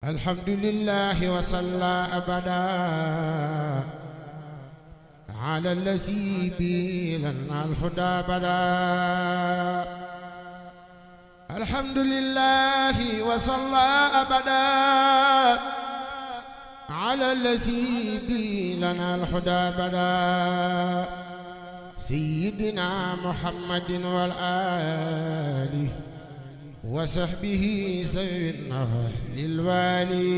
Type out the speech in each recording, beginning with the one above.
الحمد لله وصلى أبدا على الذي به لنا الهدى بدا. الحمد لله وصلى أبدا على الذي به لنا الهدى بدا. سيدنا محمد والآل وصحبه سيدنا للوالي.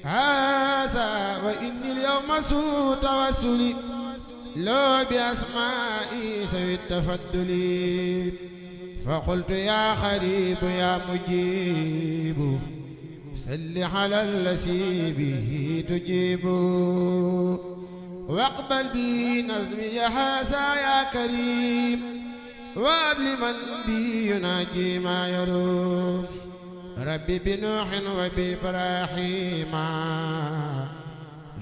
هذا وإني اليوم سوء توسلي لو بأسمائي سوء التفضل. فقلت يا خريب يا مجيب سل على الذي به تجيب. واقبل بي نظمي هذا يا كريم وابل من بي يناجي ما يروم. ربي بنوح وبإبراهيم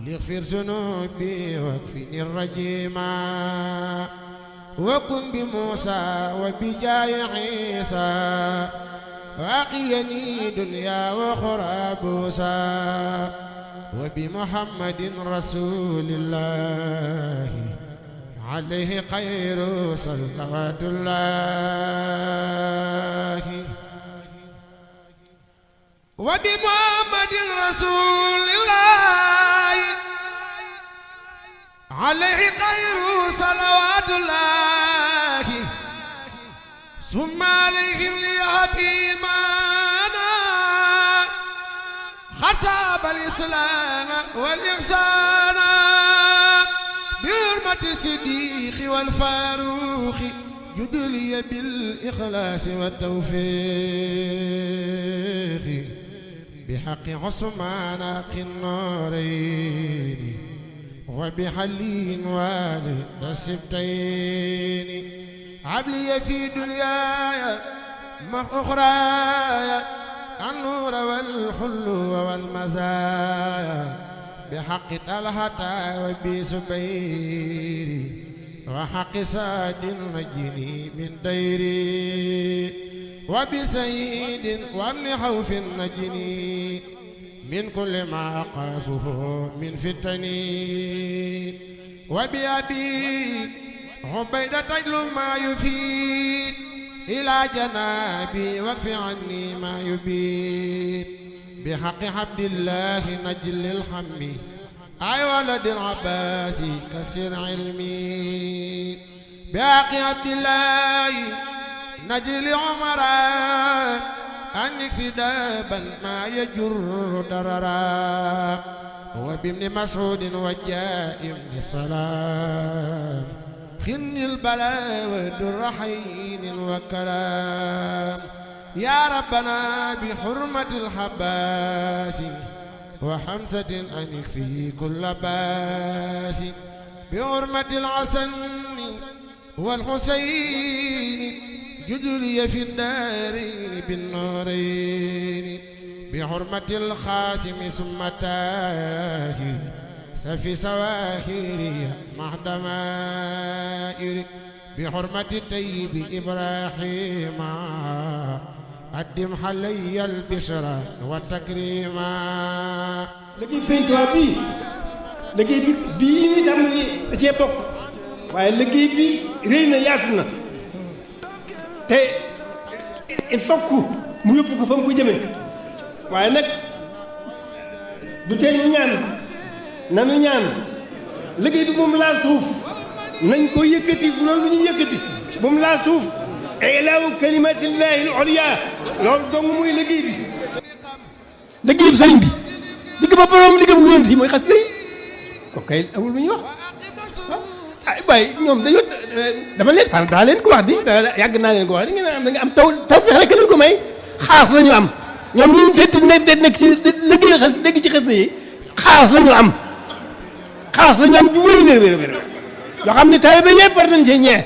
ليغفر ذنوبي واكفني الرجيم. وكن بموسى وبجاه عيسى وقيني دنيا وأخرى بوسى. وبمحمد رسول الله عليه خير صلوات الله. وبمحمد رسول الله عليه خير صلوات الله. ثم عليهم ليهديمانا خطاب الإسلام والإحسان بحرمة الصديق والفاروق جدلي بالإخلاص والتوفيق بحق عثمان أخي النورين وبحلي والد السبتين. عبلي في دنياي مع أخراي النور والحلو والمزايا بحق طلحة وبي زبير وحق سعد النجني من ديري. وبسيد وابن خوف النجني من كل ما أخافه من فتني. وبأبي عبيدة تجل ما يفيد إلى جنابي واكف عني ما يبيد. بحق عبد الله نجل الحم أي ولد العباس كسر علمي. بحق عبد الله نجل عمر أنك في دابا ما يجر دررا. وبابن مسعود وجاء ابن سلام خن البلاء ودر حين وكلام. يا ربنا بحرمة الحباس وحمزة أنك في كل باس. بحرمة الحسن والحسين جدلي في الدارين بالنورين. بحرمة الخاسم ثم تاهر سفي سواهري مع دمائر. بحرمة الطيب إبراهيم قدم حلي البشرى والتكريم. liggéey Sëñ Tuubaa bii liggéey bii ñu tàmbali da cee bokk waaye liggéey bi rëy na yaatu na te il faut que mu yóbbu ko fa mu ko jëmee waaye nag du tee ñu ñaan nanu ñaan liggéey bi moom laal suuf nañ ko yëkkati bu loolu lu ñuy yëkkati bu mu laal suuf ilaahu kalimatillahi al-ulya loolu dong muy liggéey bi liggéey bi sëriñ bi digg ba borom liggéey bu yonent yi mooy xas yi ko kay amul lu ñuy wax ay bay ñoom dañoo dama leen fan daa leen ko wax di yàgg naa leen ko wax di ngeen am da nga am taw feex rek leen ko may xaas la ñu am ñoom ñu fekk nekk ci liggéey xas dégg ci xas yi xaas la ñu am xaas la ñu am bu wér yoo xam ne taalibe yëpp war nañ cee ñee